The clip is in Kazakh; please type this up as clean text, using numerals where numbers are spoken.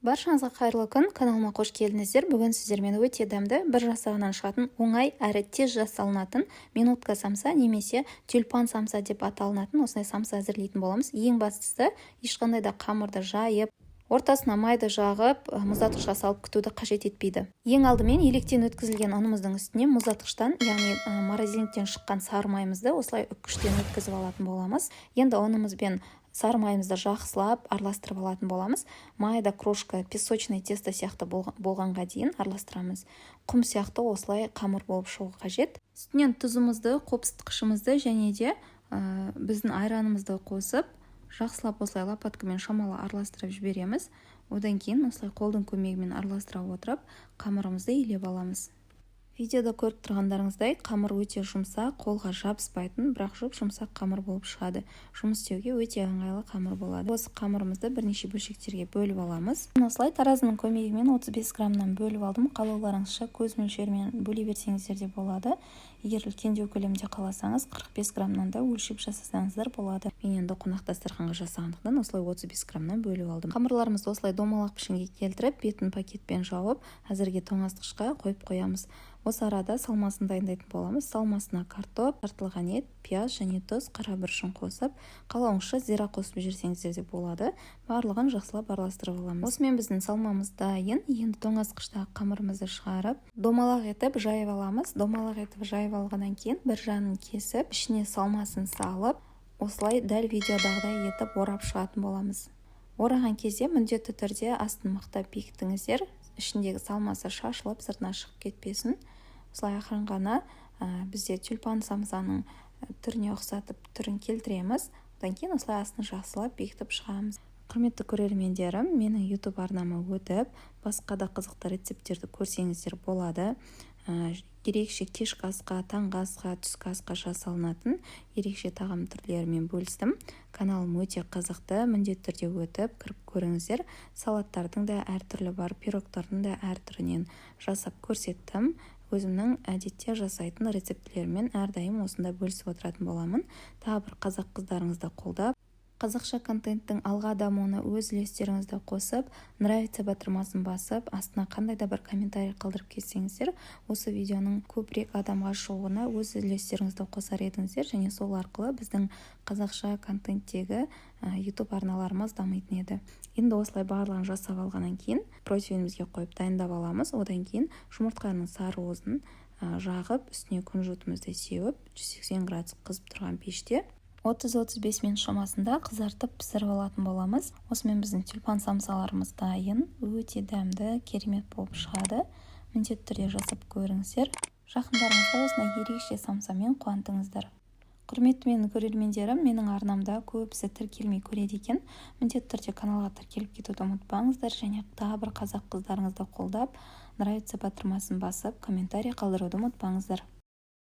Баршаңызға қайырлы күн! Каналыма қош келдіңіздер! Бүгін сіздермен өте дәмді, бір жасағаннан шығатын, оңай әрі тез жасалынатын минутка самса немесе тюльпан самса деп аталынатын осындай самса әзірлейтін боламыз. Ең бастысы, ешқандай да қамырды жайып, ортасына майды жағып, мұздатқышқа салып күтуді қажет етпейді. Ең алдымен електен өткізілген ұнымыздың үстіне мұздатқыштан, яғни морозильниктен шыққан сары майымызды осылай үккіштен өткізіп алатын боламыз. Енді ұнымызбен сары майымызды жақсылап араластырып алатын боламыз. Майда крошка, песочный тесто сияқты болғанға дейін араластырамыз. Құм сияқты осылай қамыр болып шығу қажет. Үстінен тұзымызды, қопсытқышымызды және де біздің айранымызды қосып, жақсылап осылай лопаткамен шамалы араластырып жібереміз. Одан кейін осылай қолдың көмегімен араластыра отырып, қамырымызды илеп аламыз. Видеода көріп тұрғандарыңыздай, қамыр өте жұмсақ, қолға жабыспайтын, бірақ жұп-жұмсақ қамыр болып шығады. Жұмыс істеуге өте ыңғайлы қамыр болады. Осы қамырымызды бірнеше бөлшектерге бөліп аламыз. Осылай таразының көмегімен 35 граммнан бөліп алдым. Қалауларыңызша көз мөлшерімен бөле берсеңіздер де болады. Егер үлкендеу көлемде қаласаңыз, 45 граммнан да өлшеп жасасаңыздар болады. Мен енді қонақ дастарханға жасағандықтан, осылай 35 граммнан бөліп алдым. Қамырларымызды осылай домалақ пішінге келтіріп, бетін пакетпен жауып, әзірге тоңазытқышқа қойып қоямыз. Осы арада салмасын дайындайтын боламыз. Салмасына картоп, тартылған ет, пияз және тұз, қара бұрышын қосып, қалауыңызша зира қосып жіберсеңіздер де болады. Барлығын жақсылап араластырып аламыз. Осымен біздің салмамыз дайын. Енді тоңазытқыштағы қамырымызды шығарып, домалақ етіп жайып аламыз. Домалақ етіп жайып алғаннан кейін бір жағын кесіп, ішіне салмасын салып, осылай дәл видеодағыдай етіп орап шығатын боламыз. Ораған кезде міндетті түрде астын мықтап бекітіңіздер, ішіндегі салмасы шашылып, сыртына шығып кетпесін. Осылай ақырын ғана бізде тюльпан самсаның түріне ұқсатып, түрін келтіреміз. Одан кейін осылай астын жақсылап бекітіп шығамыз. Құрметті көрермендерім, менің YouTube арнама өтіп, басқа да қызықты рецепттерді көрсеңіздер болады. Ерекше кешкі асқа, таңғы асқа, түскі асқа жасалынатын ерекше тағам түрлерімен бөлістім. Каналым өте қызықты, міндетті түрде өтіп, кіріп көріңіздер. Салаттардың да әртүрлі бар, пирогтардың да әр түрінен жасап көрсеттім. Өзімнің әдетте жасайтын рецептілеріммен әрдайым осында бөлісіп отыратын боламын. Тағы бір қазақ қыздарыңызды қолдап, қазақша контенттің алға дамуына өз үлестеріңізді қосып, «Нравится» батырмасын басып, астына қандай да бір комментарий қалдырып кетсеңіздер, осы видеоның көбірек адамға шығуына өз үлестеріңізді қосар едіңіздер және сол арқылы біздің қазақша контенттегі YouTube арналарымыз дамитын еді. Енді осылай барлығын жасап алғаннан кейін противенімізге қойып, дайындап аламыз. Одан кейін жұмыртқаның сары уызын жағып, үстіне күнжітімізді сеуіп, 180 градус қызып тұрған пеште 30-35 минут шамасында қызартып, пісіріп алатын боламыз. Осымен біздің тюльпан самсаларымыз дайын. Өте дәмді, керемет болып шығады. Міндетті түрде жасап көріңіздер. Жақындарыңызды осындай ерекше самсамен қуантыңыздар. Құрметті менің көрермендерім, менің арнамда көбісі тіркелмей көреді екен. Міндетті түрде каналға тіркеліп кетуді ұмытпаңыздар және тағы бір қазақ қыздарыңызды қолдап, «Нравится» батырмасын басып, комментарий қалдыруды ұмытпаңыздар.